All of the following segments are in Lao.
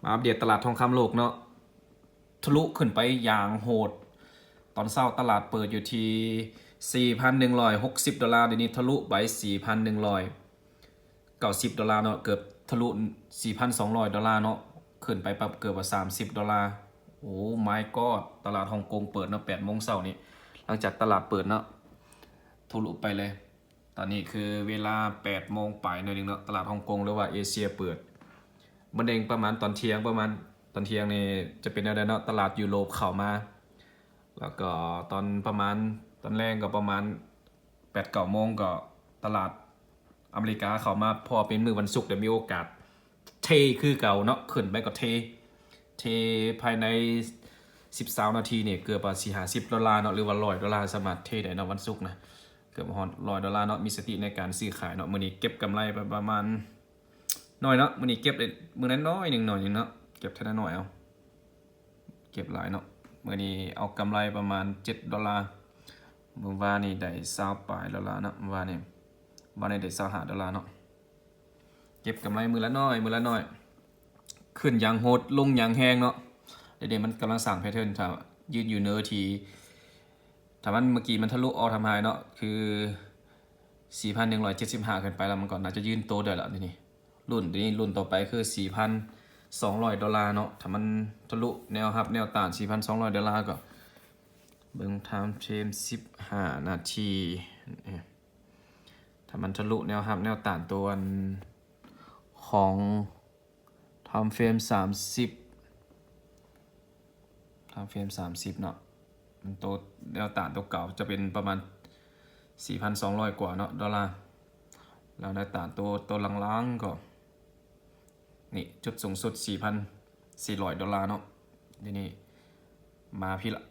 ອັບເດດຕະຫຼາດທອງຄຳໂລກເນາະ ທະລຸຂຶ້ນໄປຢ່າງໂຫດ. ຕອນເຊົ້າຕະຫຼາດເປີດຢູ່ທີ່ສີ່ພັນໜຶ່ງຮ້ອຍຫົກສິບໂດລາ, ດຽວນີ້ທະລຸໄປສີ່ພັນໜຶ່ງຮ້ອຍເກົ້າສິບໂດລາເນາະ, ເກືອບທະລຸສີ່ພັນສອງຮ້ອຍໂດລາເນາະ, ຂຶ້ນໄປປັບເກືອບວ່າສາມສິບໂດລາ. ໂອ້ my god ຕະຫຼາດຮົງກົງເປີດເນາະ ແປດໂມງເຊົ້ານີ້, ຫຼັງຈາກຕະຫຼາດເປີດເນາະ ທະລຸໄປເລີຍ. ຕອນນີ້ຄືເວລາແປດໂມງປາຍໜ້ອຍໜຶ່ງເນາະ, ຕະຫຼາດຮົງກົງ ຫຼືວ່າເອເຊຍເປີດ. ມື້ໜຶ່ງປະມານຕອນທ່ຽງ, ປະມານຕອນທ່ຽງນີ້ຈະເປັນແນວໃດເນາະ, ຕະຫຼາດຢູໂຣບເຂົ້າມາ, ແລ້ວກໍຕອນປະມານຕອນແລງກໍປະມານແປດເກົ້າໂມງ ກໍຕະຫຼາດອາເມລິກາເຂົ້າມາ, ເພາະວ່າເປັນມື້ວັນສຸກ ແຕ່ມີໂອກາດເທຄືເກົ່າເນາະ, ຂຶ້ນໄປກໍເທ, ເທພາຍໃນສິບ ຊາວນາທີນີ້ເກືອບວ່າສີ່ຫ້າສິບໂດລາເນາະ ຫຼືວ່າຮ້ອຍໂດລາ, ສາມາດເທໄດ້ເນາະ ວັນສຸກນະ. ເກືອບຮອດຮ້ອຍໂດລາເນາະ, ມີສະຕິໃນການຊື້ຂາຍເນາະ. ມື້ນີ້ເກັບກຳໄລໄປປະມານໜ້ອຍເນາະ, ມື້ນີ້ເກັບໄດ້ມື້ລະໜ້ອຍໜຶ່ງ ໜ້ອຍໜຶ່ງເນາະ, ເກັບເທື່ອລະໜ້ອຍເອົາ, ເກັບຫຼາຍເນາະ. ມື້ນີ້ເອົາກຳໄລປະມານເຈັດໂດລາ, ມື້ວານນີ້ໄດ້ຊາວປາຍໂດລາເນາະ, ມື້ວານນີ້ ວານນີ້ໄດ້ຊາວຫ້າໂດລາເນາະ. ເກັບກຳໄລມື້ລະໜ້ອຍ ມື້ລະໜ້ອຍ, ຂຶ້ນຢ່າງໂຫດ ລົງຢ່າງແຮງເນາະ. ດຽວນີ້ມັນກຳລັງສ້າງແພເທີນ, ຖ້າຢືນຢູ່ເໜືອທີ່ ຖ້າມັນ ເມື່ອກີ້ມັນທະລຸ all time high ເນາະ ຄືສີ່ພັນໜຶ່ງຮ້ອຍເຈັດສິບຫ້າຂຶ້ນໄປແລ້ວ, ມັນກໍໜ້າຈະຢືນໂຕໄດ້ລະ. ດຽວນີ້ລຸ້ນ ດຽວນີ້ລຸ້ນຕໍ່ໄປຄືສີ່ພັນສອງຮ້ອຍໂດລາເນາະ, ຖ້າມັນທະລຸແນວຮັບແນວຕ້ານສີ່ພັນສອງຮ້ອຍໂດລາ ກໍເບິ່ງ time frame ສິບຫ້ານາທີ, ຖ້າມັນທະລຸແນວຮັບແນວຕ້ານຕົວອັນຂອງ time frame ສາມສິບ time frame ສາມສິບເນາະ, ມັນໂຕແນວຕ້ານໂຕເກົ່າຈະເປັນປະມານສີ່ພັນສອງຮ້ອຍກວ່າເນາະ ໂດລາ, ແລ້ວແນວຕ້ານໂຕ ໂຕຫຼັງໆກໍ ນີ້ ຈຸດສູງສຸດສີ່ພັນສີ່ຮ້ອຍໂດລາເນາະ. ດຽວນີ້ມາພີ້ລະ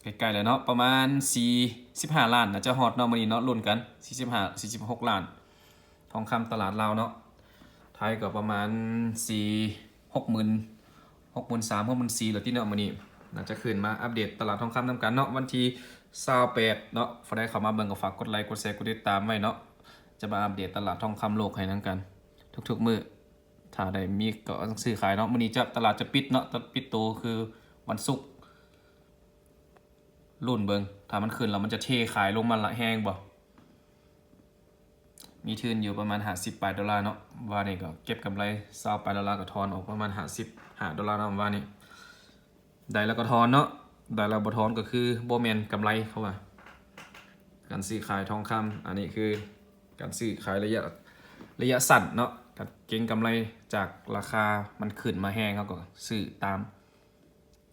ໃກ້ໆແລ້ວເນາະ, ປະມານສີ່ສິບຫ້າລ້ານ ໜ້າຈະຮອດເນາະ ມື້ນີ້ເນາະ, ລຸ້ນກັນ ສີ່ສິບຫ້າ ສີ່ສິບຫົກລ້ານ. ທອງຄຳຕະຫຼາດລາວເນາະ, ໄທກໍປະມານສີ່ ຫົກໝື່ນ ຫົກໝື່ນສາມ ຫົກໝື່ນສີ່ແລ້ວຕິເນາະ. ມື້ນີ້ໜ້າຈະຂຶ້ນມາອັບເດດຕະຫຼາດທອງຄຳນຳກັນເນາະ, ວັນທີຊາວແປດເນາະ. ຜູ້ໃດເຂົ້າມາເບິ່ງກໍຝາກກົດໄລ ກົດແຊ ກົດຕິດຕາມໄວ້ເນາະ, ຈະມາອັບເດດຕະຫຼາດທອງຄຳໂລກໃຫ້ນຳກັນທຸກໆມື້. ຖ້າໄດ້ມີກໍຊື້ຂາຍເນາະ, ມື້ນີ້ຈະ ຕະຫຼາດຈະປິດເນາະ, ຈະປິດໂຕຄືວັນສຸກ. ລຸ້ນເບິ່ງ ຖ້າມັນຂຶ້ນແລ້ວມັນຈະເທຂາຍລົງມາແຮງບໍ່? ມີທຶນຢູ່ປະມານຫ້າສິບປາຍໂດລາເນາະ, ວານນີ້ກໍເກັບກຳໄລຊາວປາຍໂດລາ ກໍຖອນອອກປະມານຫ້າສິບຫ້າໂດລາເນາະ. ວານນີ້ໄດ້ແລ້ວກໍຖອນເນາະ, ໄດ້ແລ້ວບໍ່ຖອນກໍຄືບໍ່ແມ່ນກຳໄລ ເຂົາວ່າ. ການຊື້ຂາຍທອງຄຳ ອັນນີ້ຄືການຊື້ຂາຍໄລຍະ ໄລຍະສັ້ນເນາະ, ການເກັງກຳໄລຈາກລາຄາມັນຂຶ້ນມາແຮງ ເຮົາກໍຊື້ຕາມ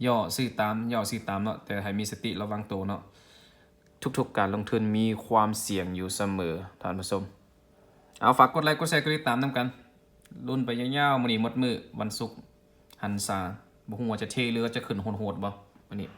ຍໍ້ຊື້ຕາມ ຍໍ້ຊື້ຕາມເນາະ, ແຕ່ໃຫ້ມີສະຕິລະວັງໂຕເນາະ. ທຸກໆການລົງທຶນມີຄວາມສ່ຽງຢູ່ສະເໝີ ທ່ານຜູ້ຊົມ. ເອົາ ຝາກກົດໄລ ກົດແຊ ກົດຕິດຕາມນຳກັນ, ລຸ້ນໄປຍາວໆ. ມື້ນີ້ໝົດມື້ ວັນສຸກຫັນສາ, ບໍ່ຮູ້ວ່າຈະເທ ຫຼືວ່າຈະຂຶ້ນໂຫດໆບໍ່ມື້ນີ້.